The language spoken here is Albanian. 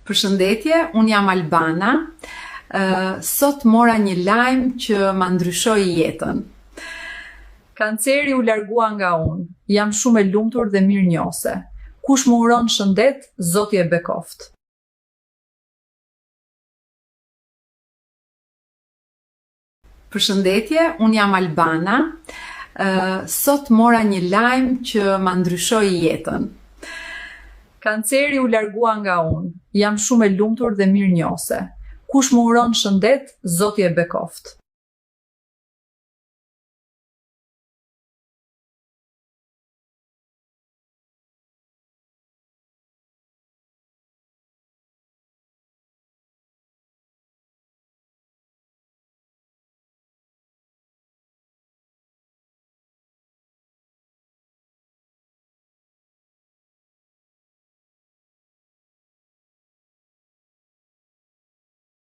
Përshëndetje, unë jam Albana. Sot mora një lajm që ma ndryshoi jetën. Kanceri u largua nga unë. Jam shumë e lumtur dhe mirënjohëse. Kush më uron shëndet, Zoti e bekoftë. Përshëndetje, unë jam Albana. Sot mora një lajm që ma ndryshoi jetën. Kanceri u largua nga unë. Jam shumë e lumtur dhe mirënjohëse. Kush më uron shëndet, Zoti e bekoftë.